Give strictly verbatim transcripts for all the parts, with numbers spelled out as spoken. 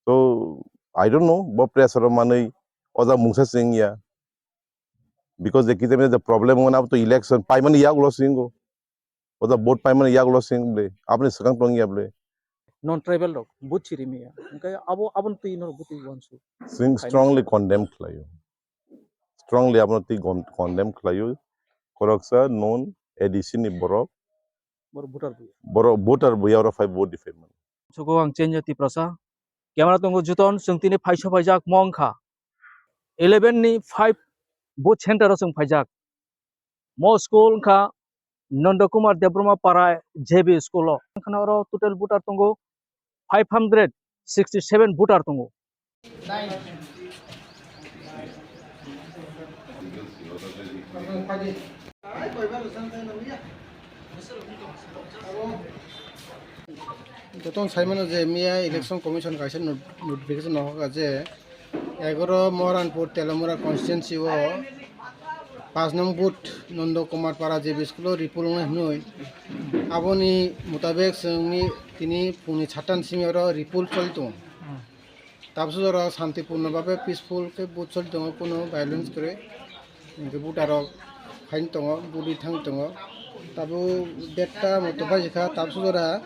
So I don't know, bo pressure o manwi o jaga mungsa se wngya. Because the kisa the problem wngna to election paimani yagulo se wngo. O jaga vote paimani yagulo se wng ble. Aboni swkang tongya ble. Non tribal rok vote chiri miya. Hwnkhe abo, aboni twi norok bwtwi uansuk. Sing strongly condemn khlaio. Strongly abono twi con-, condemn khlaio. Khoroksa non A D C ni borok. Borok voter buya. Borok voter buya oro phai vote di phai mano. Soko ang Chenjo Tiprasa. Camera tongo Juton, chwng tini phaisa phaijak mo wngkha eleven ni five vote center o chwng phaijak. Mo school wngkha Nanda Kumar Debbarma Para J B school o. Wngkha oro total voter tongo five hundred sixty seven voter tongo. Joto saimano je miya Election Commission kaisa not-, notification no hoka je egaro Moranpur Telamura constituency o paanch nong booth Nanda Kumar Para J B school o repoll wngnai hwnwi. Aboni mutabek chwngni tini phungni sattan simi oro repoll choli tongo. Tabuk jora santipurno babe peaceful khe vote choli tongo, kuno violence kwrwi. Hwnkhe voter rok phaini tongo, vote rwi thangwi tongo. Tabuk date ta moto paijikha, tabuk jora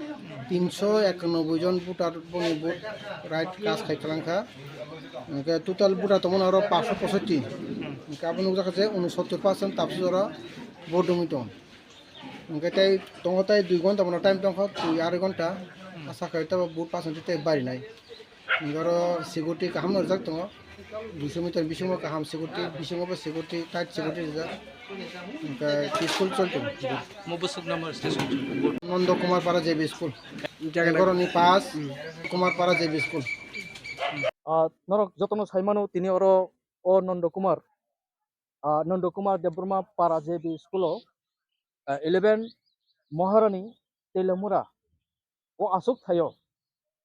tinso ekanoboi jon voter boni vote right cast khai kwlangkha. Hwnkhe total voter tongmani oro paanso posotti. Hwnkhe abo nukjakha je unosottor percent tabuk jora vote wngwi tongo. Hwnkhe tei tongo tei dui ghonta bono time tongkha, dui arai ghonta. Asa khe tei bo vote percent tei barinai. Hwnkhe oro security kaham no rijak tongo. Duiso meter bisingo kaham security, bisingo bo security, tight security rijak. Hwnkhe peaceful choli tongo. Mo bwswk number station. Nanda Kumar Para J B school. Jaga egaroni pass, Kumar Para J B school. Ah, norok jotono saimano tini oro o Nanda Kumar, ah, Nanda Kumar Debbarma Para J B school o, ah, eleven Maharani Telamura o aswk thaio.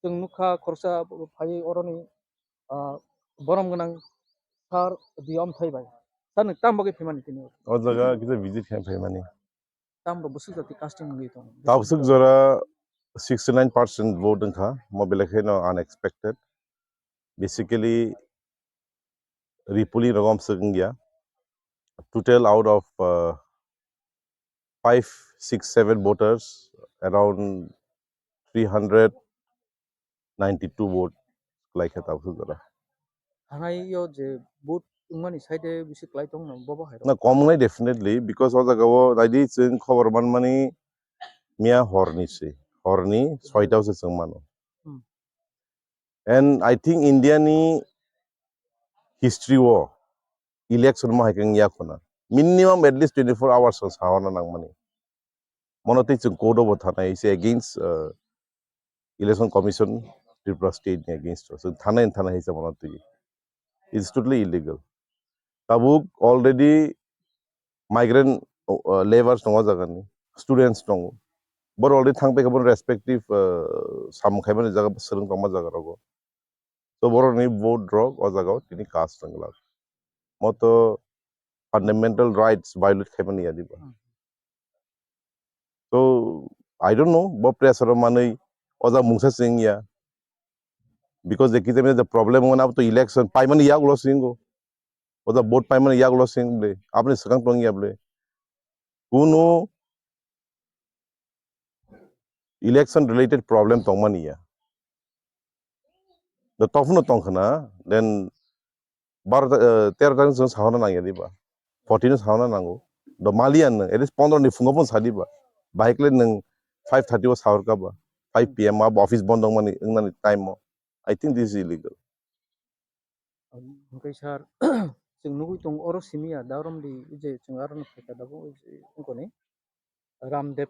Chwng nukha khoroksa phaiwi oroni, ah, borom gwnang sir Diyom Thai bai. Sir, nwng tamo bagwi phaimani tini? O jaga kisa visit khe phaimani. Tamo bwswk jati casting wngwi tongo? Tabuk swk jora sixty nine percent vote wngkha, mo belai kheno unexpected. Basically, repolling rok amswk wngya. Total out of, uh, five six seven voters, around three hundred ninety two vote kwlai khe tabuk swk jora. Thanai yo je vote wngmani side bisi kwlai tongno bobo hai rok? Na, kom wngnai definitely, because o jaga o naidi chwng khobor manmani miya horni se, horni soita o se chwng mano. Hmm. And I think India ni history o election ma hai khe wngya khuna. Minimum at least twenty four hours o sahorna nangmani. Mono tei chwng court o bo thanai se against, uh, Election Commission Tripura State ni against o. Chwng thanai, thanai hai se mono twi. It's totally illegal. Tabuk already migrant, uh, labours tongo o jaga ni, students tongo. Boro already thang paikha boro respective, uh, samung khaimani jaga, swrwng tongma jaga rogo. So boroni vote rok o jaga o tini cast wng glak. Moto fundamental rights violate khaimani ya diba? Hmm. So I don't know, bo pressure o manwi o jaga mungsa se wngya. Because the kisa the problem wngna to election paimani yagulo se wngo. O jaga vote paimani yagulo se wng ble. Aboni swkang tongya ble. Kunu election related problem tongmani ya. The tough no tong khna, then baro ta, eh, tero ta ni chwng sahorna nangya diba? Fourteen no sahorna nango. Do maliya nwng, at least pondro ni phungo phun sa diba? Bahai kle nwng five thirty o sahor ka ba? Five P M abo office bondo wngmani, wngnani time o. I think this is illegal. Hwnkhe sir, chwng nugwi tongo oro simi ya, Dauromdi je chwng aro no phaikha tabuk wngkoni. Ramdev,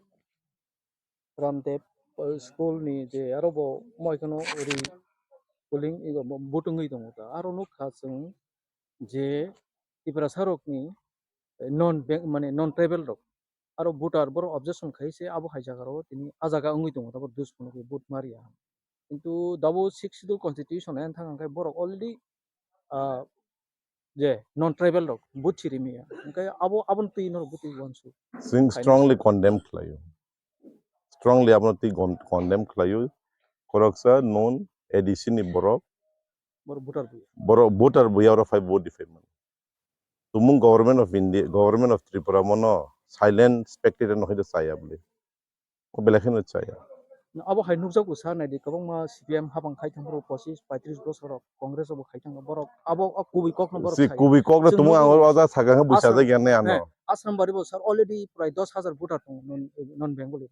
Ramdev, uh, school ni je aro bo moi kheno ri polling ego bo butung wi tongo ta. Aro nukha chwng je Tiprasa rokni, eh, non bank, mane non tribal rok aro voter borok objection khai se abo hai jaga rok tini a jaga wngwi tongo tabuk dus phunukwi vote mariya. Kintu dabo sixth schedule constitution ayang thang khai borok already, ah, je non tribal rok buthiri miya, hwnkhe abo, aboni twi norok butwi uansuk. Chwng strongly condemn khlaio. Strongly abono twi con-, condemn khlaio. Khoroksa non A D C ni borok Boro voter buya. Boro voter buya oro phai vote di phai man. Tumung Government of India, Government of Tripura mono silent spectator no hoide chaya bole. O belai kheno chaya. Abo hai nukjago sa naidi kwbangma C P M habang khai thang boro pochis paitris bosor rok Congress obo khai thang borok abo o kubui kok no borok Si khai. Kubui kok no Chwng tumung ang nukjago. Oja sakha khe buisa Asram, jagya ne ano. Eh, Asram bari bo sir already prai dos hajar voter tongo non, non Bengali.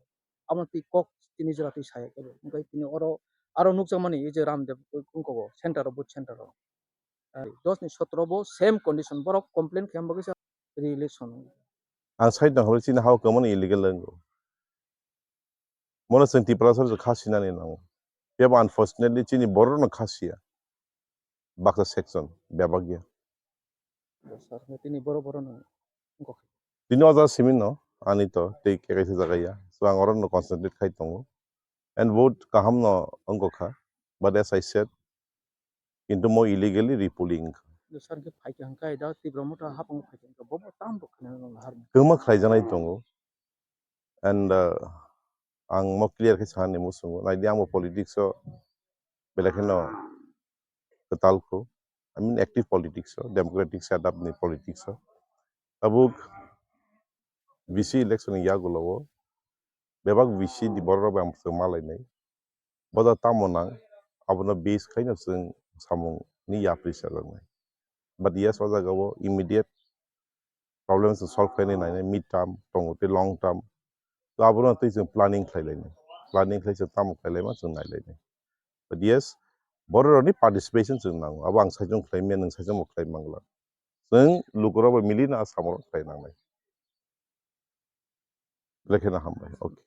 Amo twi kok tini jora twi saya kebo. Hingke tini oro aro nukjakmani ei je Ramdev wngkoko center o, booth center o. Ai, dos ni sotro bo same condition, borok complain khe bagwi sa re-election. Ang side no hwnwi chini hao kwmani illegal wngo. Mono chwng Tiprasa rok kha sinani nango. Phiya bo unfortunately chini borok no kha siya. Baksa section bebak ya. Sir, tini boro boro no wngkha. Tini o jaga simi no ani to tei khe kaisa jaga ya. So ang oro no concentrate khai tongo. And vote kaham no wngkha. But as I said, kintu mo illegally repolling wngkha. Sir, khe phai kha hwnkhe da Tipra Motha hapang phai kha hwnkhe bo bo tam rok khna nang har. Kwma khlai janai tongo. And, uh, ang mo clear khe sa ni musungo. Naidi ang bo politics o belai kheno kwtal kho. I mean active politics o, democratic setup ni politics o. Tabuk V C election ni yagulo o bebak V C ni borok rok bai ang swng malainai. Boda tamo nang, abono base khaino chwng samung ni yapri chajaknai. But yes, o jaga o immediate problem chwng solve khainai nainai, mid term tongo tei long term. To abono tei chwng planning khlai lainai. Planning khlai chwng tamo khlai laima chwng nai lainai. But yes, borok rokni participation chwng nango. Abo ang saichung khlai manya, nwng saichung bo khlai mangla. Chwng lukurok bai mili no a samung rok khlai nangnai. Belai kheno hambai. Okay.